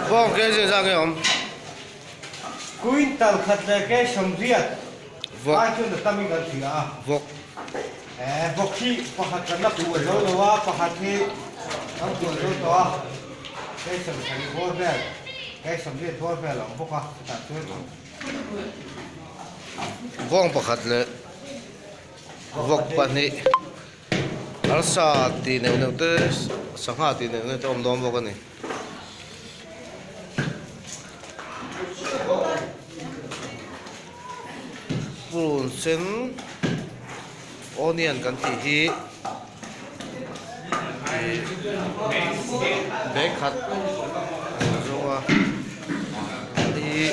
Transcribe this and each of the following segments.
Bawng ke zia zah nge awm? Quintal khat leh ke 80 ai chuan a tam in kan hria a. Vawk. Eh, vawk hi pakhat kan la kual zo lo a, pakhat hi kan kual zo tawh a. Ke 70 bawr vel, ke 80 bawr vel a awm bawk a, chutah chuan. Bawng pakhat leh vawk pahnih arsa tih neuh neuh te sangha tih neuh neuh te a awm dawn bawk a ni. Purun sen onion kan tih hi ih bag khat an zawng a hei hi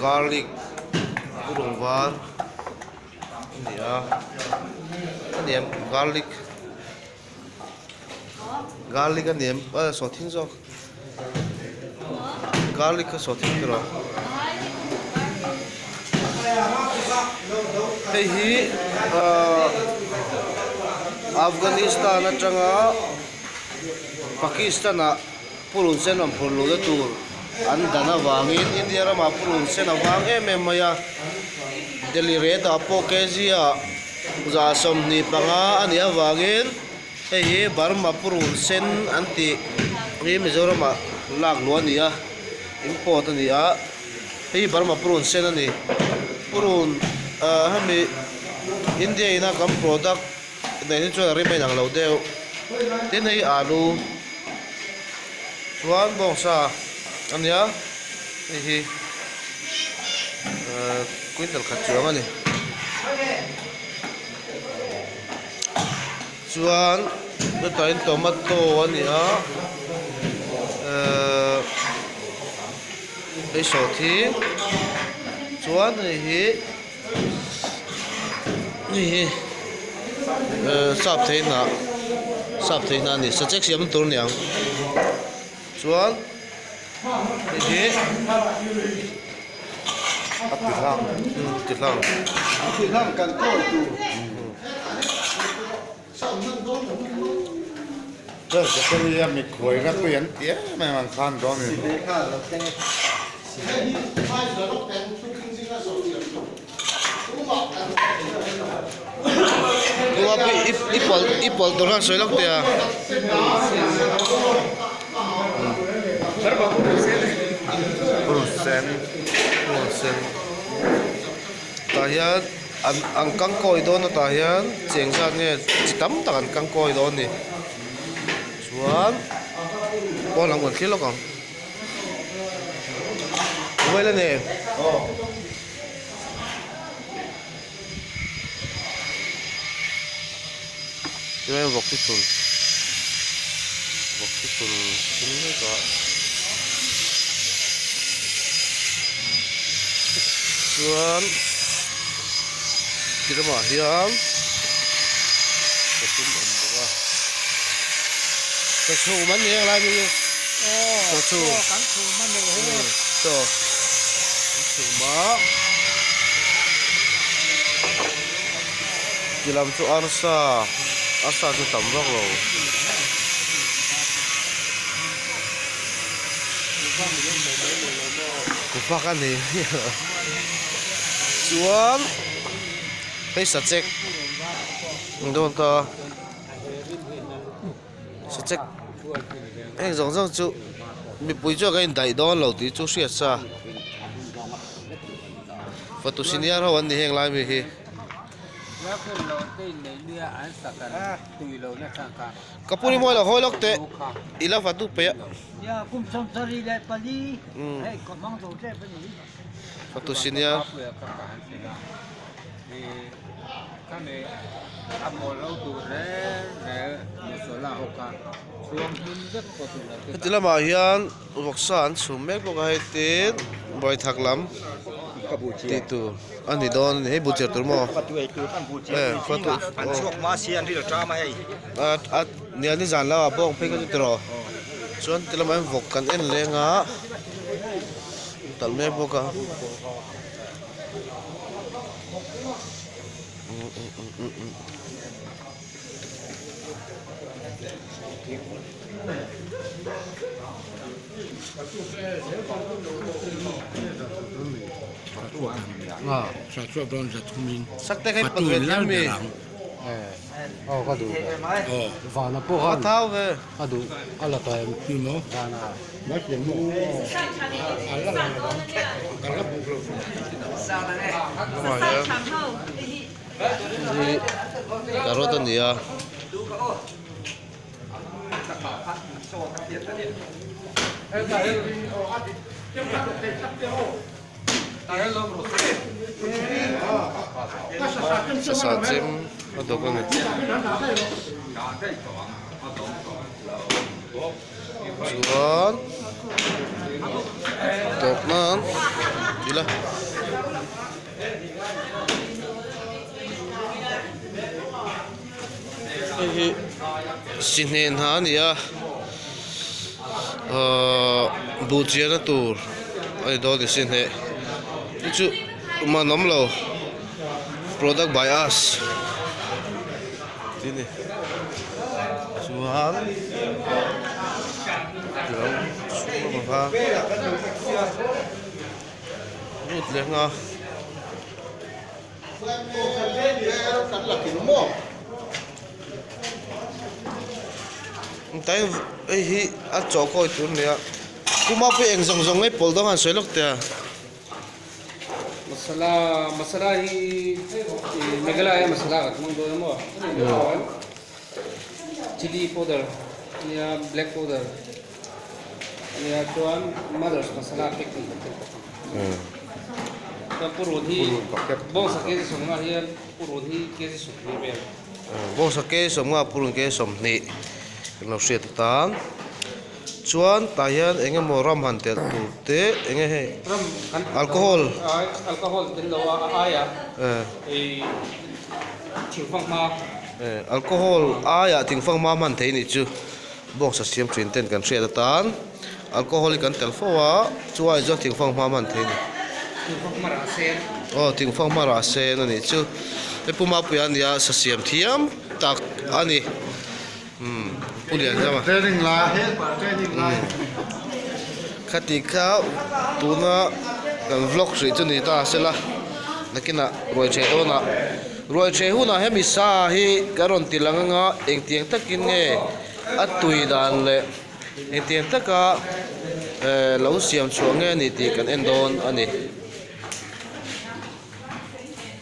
garlic purun var a ni a a ni em garlic garlic a ni em a sawhthing zawk garlic kha sawhthing tur a hei hi ahh Afghanistan atanga Pakistan ah purun sen rawn phur luhna tur an dan avangin India ramah purun sen a vang em em mai a Delhi rate ah pawh kg ah 25 a nih avangin hei hi Burma purun sen an tih hi Mizoram ah lak luh a ni a import a ni a hei hi Burma purun sen a ni purun ah hemi India in a kan product nen hi chuan a rim a inang lo deuh tin hei alu chuan bawngsa a nia hei hi ahh quintal khat chuang a ni chuan hetah hian tomato a ni a ehh hei sawhthi chuan hei hi. Hei hi ehh sap theihna sap theihna a ni sachek siam tur a ni ang chuan hei hi a ti hlang umm ti hlang ti hlang kan kawl tur Zakaria mikhuai rapui an ti em em ang khan dawn in. I pawlh i pawlh tur khan sawi lawk teh a. Purun sen. Purun sen. Tah hian. An an kang kawi dawn atah hian cheng zat nge chi tam tak an kang kawi dawn a ni chuan pawn lam kan thlir lawk ang mobile a ni tinge vawk thi chhun vawk thi chhun thil mek a chuan ti lamah hian ka tum awm bawk a ka chhum an ni ang lai mi chu ka chhum chaw an chhum a ti lam chu arsa arsa chu tam vak lo. Kuhva ka nei chuan hei sachek ang dawn ta sachek heng zawng zawng chu mipui chuan kan indaih dawn lo tih chu hriat sa fatu senior ho an ni heng lai mi hi. Ka pu ni mawi lo hawi lawk teh i la va dup peih a. Fatu senior. Heti lamah hian vawksa an chhum mek bawk a hei tin bawithak lam. Tih tur a ni dawn a ni hei buhchiar tur maw eh a nia nizan lamah bawng phei kha chu tiraw chuan ti lamah hian vawk kan en leng a talh mek bawk a. Sakte kha i pawt ve thiam mi? A thau ve. Hei hi carrot a ni a. Sasa chem a dawk a ni. Chuan tawp nan ila. Hei hi sihhneh hna a ni a ahh buh chiahna tur a ni dawn a ni sihhneh chu chu man awm lo product by us tih a ni chuan chhung lamah khan. Lut leh nga. Tlai hei hi a chaw kawi tur a ni a kuma pawh eng zawng zawng mai pawl dang a han sawi lawk teh a. Masala masala hi Meghalaya masala kan hmang dawn a maw chilli powder nia black powder. Nia chuan mother's masala pack kan tel bawk ang. Chuan purun hi bawngsa kg sawmnga hian purun hi kg 20 vel. Bawngsa kg sawmnga purun kg 20 kan lo hriat atan chuan tah hian eng emaw ram han telh tur te eng nge hei Ram kan alcohol alcohol tel lo a aia ei thingfang hma. Alcohol aia thingfang hma hman thei nih chu. Bawngsa siam thin ten kan hriat atan alcohol hi kan tel fo a, chuai chuan thingfang hma hman thei a ni. Thingfang hma rah sen. Aw thingfang hma rah sen a nih chu. Hei Pu Mapuia a nia sa siam thiam tak a ni. Umm Pu Lianzama. Training lai training lai. Khati kha tuna kan vlog hrih chu ni ta sela nakinah ruaicheh dawnah Ruaiṭheh hunah hemi sa hi ka rawn ti lang anga engtiang takin nge a tui dan leh engtiang taka eh lo siam chhuah nge a ni tih kan en dawn a ni.